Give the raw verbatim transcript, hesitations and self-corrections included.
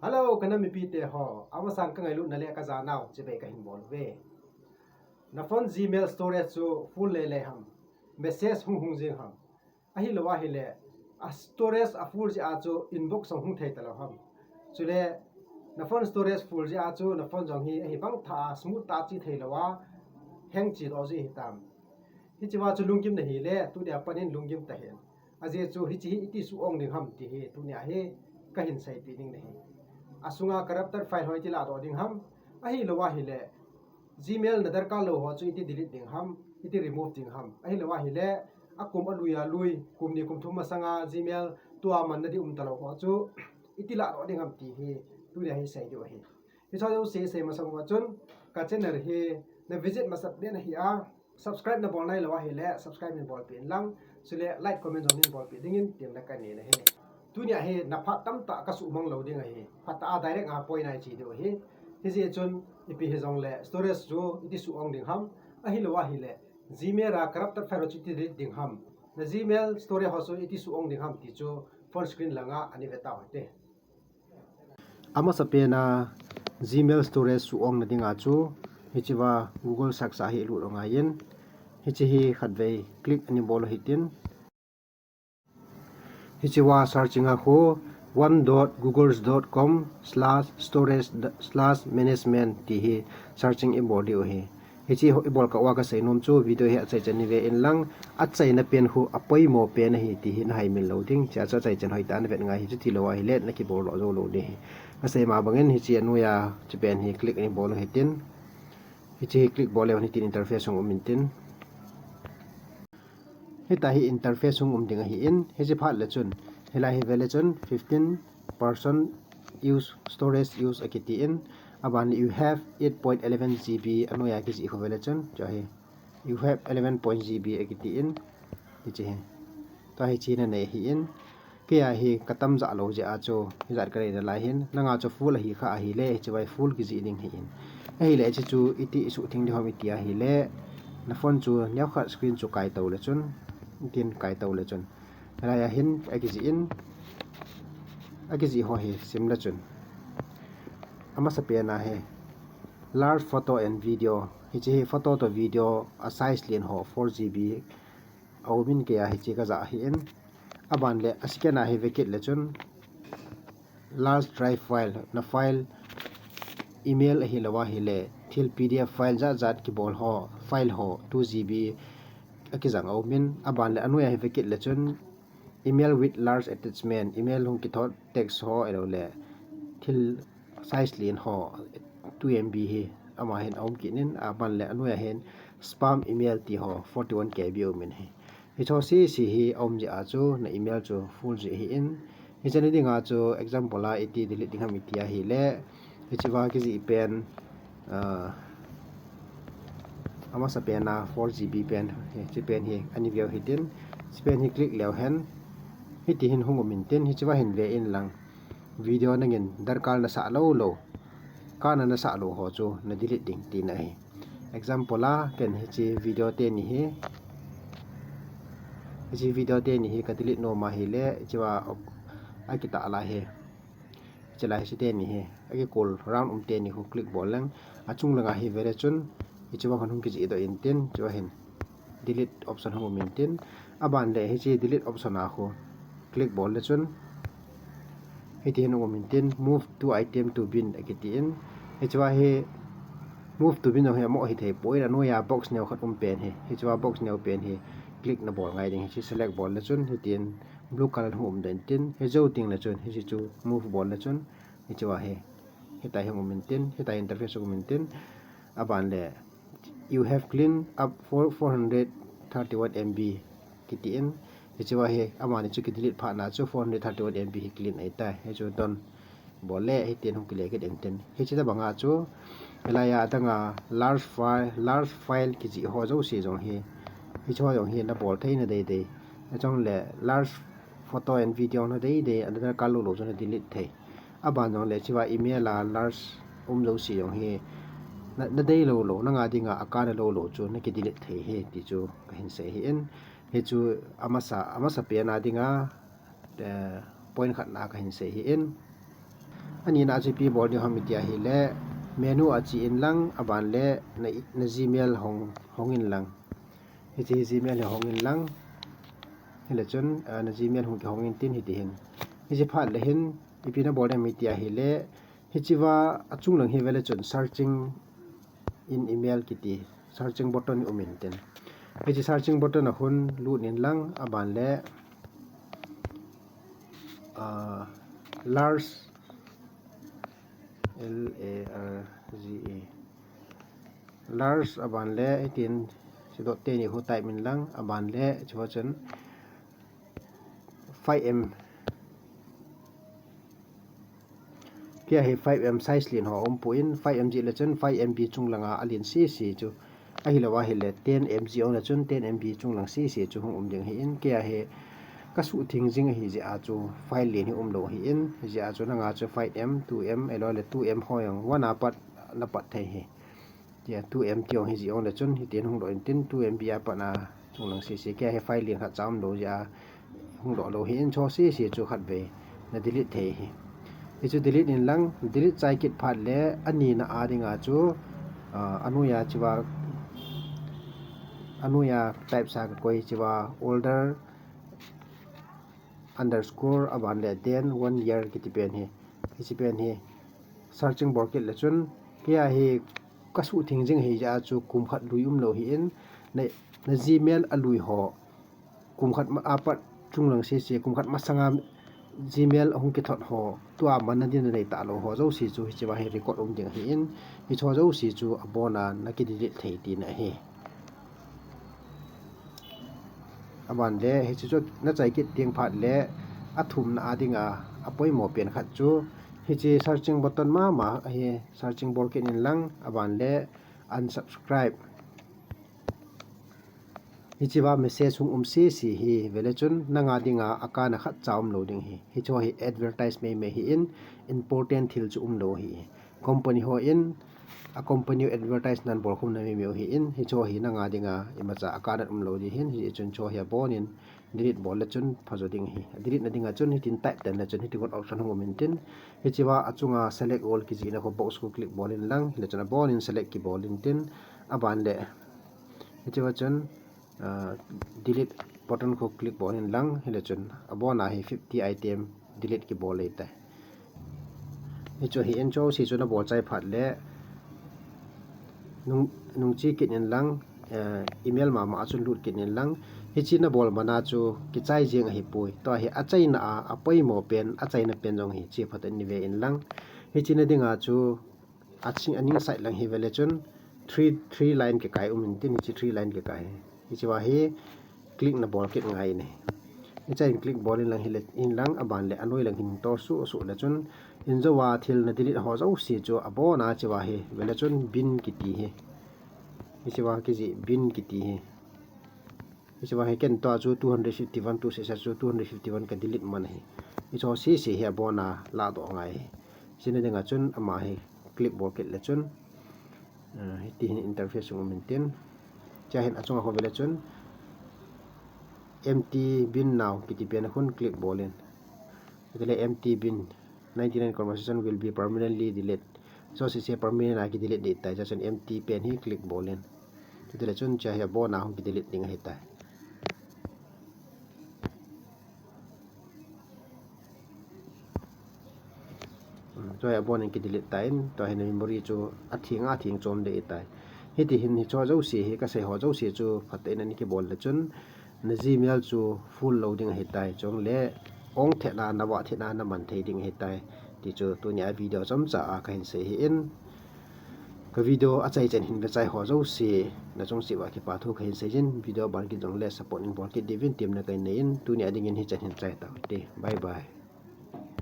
Hello, ka nam mipi te ho. Amasan ka ngailutna le ka janau chibai ka hin bol uve. Na phone Gmail storage chu full le le ham, message hung hung jing ham, ahilou ahile a storage a full jeh a chu inbox jong hung thei talou ham, chule na phone storage full jeh a chu na phone jong hi ahi bang tha a smooth tah a che thei lou a hang che doh jeh hitam. Hiche va chu lunggim na hile tunia pat in lunggim ta hen. Ajeh chu hiche hi iti suh ong ding ham ti hi tunia hi ka hin seipeh ding nahi. Asunga corrupted file ho iti ladoh ding ham, ahilou ahile Gmail na darkar lou ho chu iti delete ding ham, iti remove ding ham, ahilou ahile akum alui alui, kum ni kum thum masanga Gmail tua manna ding um talou ho chu iti ladoh ding ham ti hi tunia hi sei diu ahi. Hiche jouse sei masang uva chun ka channel hi na visit masat be nahi a, subscribe na bol nailou ahile subscribe nei bolpeh in lang, chule like comment jong nei bolpeh dingin temna ka nei nahi. Tunia hi na phat tamtah ka suhmang lou ding ahi. Phat a direct a point a che diu ahi. Hijeh chun ipi hijongle storage chu iti suh ong ding ham, ahilou ahile Gmail a corrupted file chu iti delete ding ham, na Gmail storage ho chu iti suh ong ding ham ti chu phone screen langa ana ve tau hite. Amasapen a Gmail storage suh ong na dinga chu hiche va Google search a hi lut u angaiyin, hiche hi khatvei click ana bol u hitin, hiche va searching a khu one dot googles dot com slash storage slash management ti hi searching i bol diu ahi. Hiche i bol kah uva ka seinom chu video hi achaichan nei ve in lang, achaina pen khu apoimo pen ahi ti hi na haimil lou ding, chea chu achaichan hoitah a na vet ngai hi, chuti lou ahile na kibol lou jou lou ding ahi. Ka sei ma bangin hiche anoiya hiche pen hi click nei bol u hitin, hiche hi click bol leu hitin interface hung um intin. Hitia hi interface hung um ding ahin, hiche phat le chun hilai hi ve le chun fifteen percent use, storage use akitin, aban le you have eight point eleven G B anoiya kijih khu ve le chun, chu hi you have eleven point G B akitin, hiche hi. Tua hiche na nei ahin, keia hi ka tamjah lou jeh a chu hijat ka nei nalai hin, nanga chu full ahi kha ahile hiche vai full kijih ding ahin. Ahile hiche chu iti suh theng ding ham iti ahile, na phone chu neokhat screen chu kai tou le chun, hitin kai tou le chun, hilai a hin akijih in, akijih ho hi sim le chun, amasapen a hi large photo and video, hiche hi photo toh video a size len ho four G B aumin, keia hiche ka jah ahin. Aban le a second a hi ve kit le chun large drive file, na file, email ahilou ahile thil P D F file jat jat kibol ho, file ho two G B akijang aumin, aban le anoiya hi ve kit le chun email with large attachment, email hung kithot text ho ahilou le thil size len ho two M B hi ama hin aum kit in, aban le anoiya hin spam email ti ho forty one K B aumin ahi. Hiche ho sese hi aum jeh a chu na email chu full jeh ahin. Hiche na dinga chu example a iti delete ding ham iti ahile, hiche va kijih pen, ah, amasapen a four G B pen, hiche pen hi ana veu hitin, hiche pen hi click leu hen, hiti hin hung um intin, hiche va hin ve in lang, video nangin darkar nasah lou lou, kana nasah lou ho chu na delete ding tina ahi. Example a ken hiche video teni hi, hiche video teni hi ka delete nom ahile, hiche va akitah lai hi, hiche lai hiche teni hi, akikol round um teni khu click bol leng, achung langa hi ve le chun, hiche va khan hung kijih doh intin, hiche va hin delete option hung um intin, aban le hiche delete option a khu click bol le chun, hiti hin hung um intin, move two item to bin akitin, hiche va hi move to bin jong hi amo hithei poi, anoiya box neo khat um pen hi, hiche va box neo pen hi click na bol ngai ding, hiche select bol le chun hitin blue color hung um doh intin, hijou teng le chun hiche chu move bol le chun hiche va hi hitia hi hung um intin, hitia interface hung um intin, aban le you have cleaned up for four hundred thirty-one M B kitin, hiche va hi amani chu ki delete phat na chu four hundred thirty-one M B hi clean ahitai, hichu done bol le hitin hung kile kit intin, hiche tabanga chu hilai a adanga large file, large file kijih ho jouse jong hi, hiche ho jong hi na bol thei na deidei, achung le large photo and video na deidei, ana darkar lou lou chu na delete thei. Aban jong le hiche va email a large um jouse jong hi na, na dei lou lou, nanga dinga akana lou lou chu na ki delete thei ahi ti chu ka hin sei ahin. Hichu amasa, amasapen a dinga, eh, point khatna ka hin sei ahin. Anina a chu ipi bol ding ham iti ahile, menu a che in lang, aban le na, na Gmail hong, hong in lang. Hiche Gmail hi hong in lang. Hile chun, ah, na Gmail hung kihong in tin hiti hin. Hiche phat le hin, ipi na bol ding ham iti ahile, hiche va achung lang hi vele chun searching in email kiti, searching button um in tin. Hiche searching button a khun lut in lang, aban le, ah, Large, L A R G E. Large aban le, hitin, hiche dot teni khu type in lang, aban le, hiche va chun five M. Kei a hi five M size len ho um poi, five M jeh le chun five M B chung langa alen sese chu. Ahilou ahile ten M B ong le chun ten M B chung lang sese chu hung um ding ahin, kei a hi ka suhtheng jing ahi jeh a chu file len hi um lou ahin, hijeh a chu nanga chu five M, two M, ahilou le two M ho jong one a pat na pat thei ahi. Tia two M ti ong hi jeh ong le chun hitin hung doh in tin two M B a pat a chung lang sese, kei a hi file len khat cha um lou jeh a hung doh lou ahin, hiche sese chu khat vei na delete thei ahi. Hichu delete in lang, delete chai kit phat le anina a dinga chu, ah, anoiya hiche va, anoiya type sa ka koi hiche va order underscore aban le then one year kiti pen hi. Hiche pen hi searching bol kit le chun, kei a hi ka suhtheng jing ahi jeh a chu kum khat lui um lou ahin, na, na Gmail a lui ho kum khat ma, a pat chung lang sese, kum khat masanga Gmail ahung kithot ho, tua man na din na nei talou ho jouse chu hiche va hi record um ding ahin, hiche ho jouse chu abon a na ki delete thei tina ahi. Aban le, hiche chu na chai kit teng phat le, athumna a dinga, apoimo pen khat chu, hiche searching button mama ahi, searching bol kit in lang, aban le, unsubscribe. Hiche va message hung um sese hi vele chun, nanga dinga, akana khat cha um lou ding ahi. Hiche hi advertise mei mei ahin, important thil chu um lou ahi. Company ho in, a company advertise nan bol khum na mei mei ahin, hiche hi nanga dinga, imacha akana um lou ding ahin, hichun hiche hi abon in, delete bol le chun phajo ding ahi. Delete na dinga chun hitin type tan le chun hiti kon option hung um in tin. Hiche va achunga select all kijih na khu box khu click bol in lang. Hile chun abon in select kibol in tin. Aban le. Hiche va chun, ah, delete button khu click bol in lang. Hile chun abon a hi fifty item delete kibol le tai. Hichu hi in chu, hichu na bol chai phat le nung, nung che kit in lang, eh, email mama a chun lut kit in lang. Hiche na bol mana chu kichai jeng ahi poi. Tua hi achaina a, apoimo pen, achaina pen jong hi che phat in ve in lang. Hiche na dinga chu aching aning side lang hi vele chun three, three line kikai um in tin hiche three line kikai. Hiche va hi click na bol kit ngai in ahi. Hiche in click bol in lang hile in lang aban le anoi lang hin tor suh suh le chun in jo va thil na delete ho jouse chu abon a hiche va hi vele chun bin kiti hi. Hiche va kijih bin kiti hi. Hiche va hi ken tua chu two hundred fifty-one, two six chu two hundred fifty-one ka delete man ahi. Hiche ho sese hi abon a ladoh ngai ahi. Hiche na dinga chun ama hi click bol kit le chun, ah, hiti hin interface um in tin. Hiche hin achunga khu vele chun empty bin now kiti pen a khun click bol in. Hile empty bin, ninety-nine conversation will be permanently delete. Jouse hi permanent a ki delete ding tai, hichun empty pen hi click bol in. Chuti le chun hiche hi abon a hung ki delete ding ahi tai. Hmm, hiche hi abon in ki delete tan, tua hi na memory chu atheng atheng chom ding ahi tai. Hiti hin hiche ho jouse hi ka sei ho jouse chu phatah in ana kibol le chun na Gmail chu full lou ding ahi tai, chule ong thei na, na vah thei na, na man thei ding ahi tai. Ti chu tuni a video chomcha a ka hin sei ahi. Ka video achai chan hin ve chai ho jouse, na chung cheh uva kipa thu ka hin sei in, video ban kit jongle support in bol kit diuvin temna ka hin nei in, tuni a dingin hichan hin chai tau hite. Bye bye.